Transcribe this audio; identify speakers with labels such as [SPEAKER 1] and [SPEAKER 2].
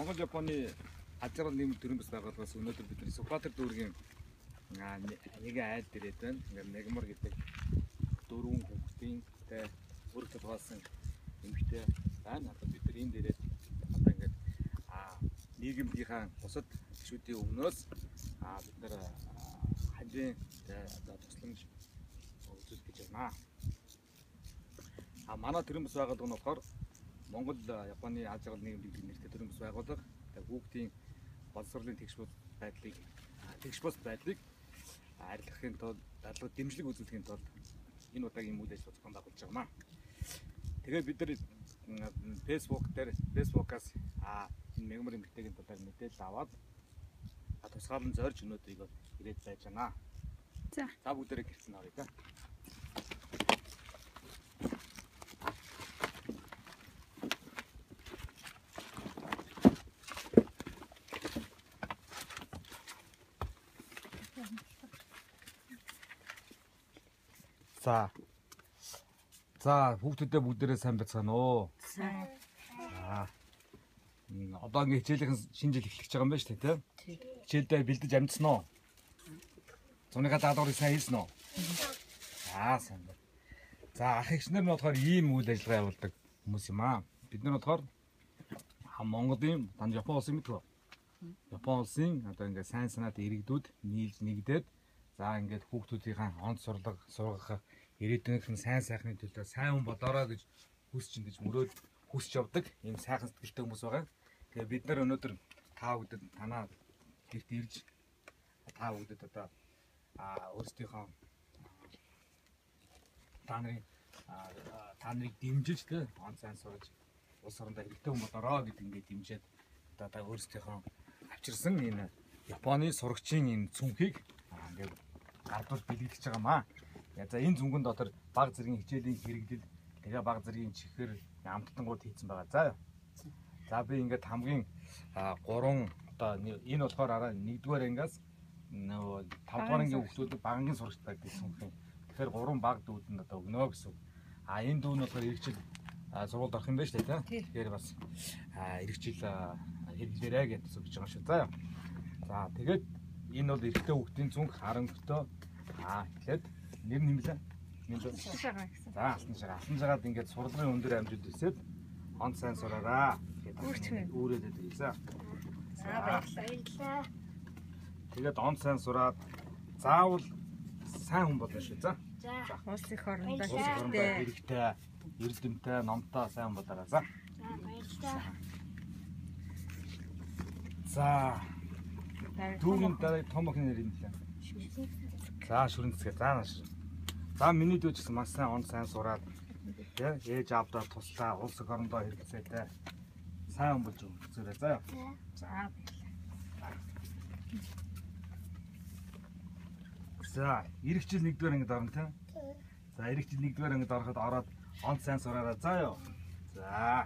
[SPEAKER 1] Монгол Японы аз жаргал нийгмийн төрийн бас байгууллагаас өнөөдөр бид нар Сүхбаатар дүүргийн нэгэн айл дээрээ байна. Ингээд Мягмар гэдэг дөрвөн хүүхдийн тэ өрг толгойлсон эмэгтэй байна. Одоо бид нар энэ дээрээ одоо ингээд нийгэмдийнхаа бусад гишүүдийн өмнөөс бид нар ханжийн тэ одоо тусламж үзүүлэх гэж байна. Манай төрийн бас байгууллага нь болохоор Монгол Японы аз жаргал нийгэм гэдэг нэртэй төрийн бас байгууллага хүүхдийн боловсролын тэгш бус байдлыг арилгахын тулд дадлага дэмжлэг үзүүлэхийн тулд энэ удаагийн үйл ажиллагаа зохион байгуулж байгаа юм аа. Тэгээд бид нар Facebook дээр Facebook-аас энэ Мягмар эмэгтэйгийн талаар мэдээлэл аваад тусгаарлан зорж өнөөдрийг бол ирээд байж байна. За бүгдээрээ гэртээ оръё та. За. За, хүүхдүүдээ бүгдээрээ сайн байцгаана уу?
[SPEAKER 2] Сайн.
[SPEAKER 1] За. Одоо ингээ хичээлийнхэн шинэ жил эхлэх гэж байгаа юм байна шүү дээ, тийм? Хичээлдээ бэлдэж амжсан уу? Зуныхаа даалгаврыг сайн хийсэн үү? За, сайн байна. За, ах эгч нар нь болохоор ийм үйл ажиллагаа явуулдаг хүмүүс юм аа. Бид нар болохоор Монголын, данд Япон улсын мэдгүй. Япон улсын одоо ингээ сайн санаат иргэдүүд нийлж нэгдээд за ингээд хүүхдүүдийнхээ онц сурлага сургах ирээдүйнх нь сайн сайхны төлөө сайн хүн болоорой гэж хүсч ингэж мөрөөд хүсч явдаг ийм сайхан сэтгэлтэй хүмүүс байгаа. Тэгээ бид нар өнөөдөр та бүгдэд танаа гэрт ирж та бүгдэд одоо өөрсдийнхөө та нарыг дэмжиж тэ он сайн сураж улс орондоо хэрэгтэй хүн болоорой гэдэг ингээд дэмжиж одоо та өөрсдийнхөө авчирсан энэ Японы сурагчийн энэ цүнхийг ингээд гардуул бэлгэлж байгаа маа. За энэ зүнгэн дотор баг зэргийн хичээлийн хэрэглэл, тэгээ баг зэргийн чихэр, амттангууд хийцэн байгаа. За. За би ингээд хамгийн 3 одоо энэ болохоор араа 1-р ангиас нөгөө 5-р ангийн хүүхдүүд багангийн сурагчтай гэдэг цүнх юм. Тэгэхээр 3 баг дүүдэнд одоо өгнө гэсэн үг. А энэ дүү нь болохоор эх жил сургуульд орох юм байна шүү дээ, тийм. Тэгэхээр бас эх жил хэрэглээрэй гэж өгч байгаа шүү. За. За тэгээд энэ бол эрэгтэй хүүхдийн цүнх харамгтой. Тэгэхээр нэр нэмлээ.
[SPEAKER 2] Алтан шагаа гэсэн.
[SPEAKER 1] За алтан шагаа. Алтан шагаад ингээд сурлагын өндөр амжилт өсөөд он сайн сураараа. Тэгээд үүрээд байдаг.
[SPEAKER 2] За баярлалаа.
[SPEAKER 1] Тэгээд он сайн сураад заавал сайн хүн болно шүү. За.
[SPEAKER 2] За. Улс их орондоо
[SPEAKER 1] хэрэгтэй, эрдэмтэй, номтой сайн хүн болоорой. За.
[SPEAKER 2] За баярлалаа.
[SPEAKER 1] За. Түүний дараа том охин нэр юм лээ. За шүрэн цэцгээ. За нааш. За миний дүү ч гэсэн маш сайн он сайн сураад тий ээж аавдаа туслаа, улс орондоо хэрэгцээтэй сайн хүн болж өгсөөрэй. За.
[SPEAKER 2] За баярлалаа.
[SPEAKER 1] За, эх жил 1-р ангид орно тий. За, эх жил 1-р ангид ороход ороод он сайн сураарай. За юу. За.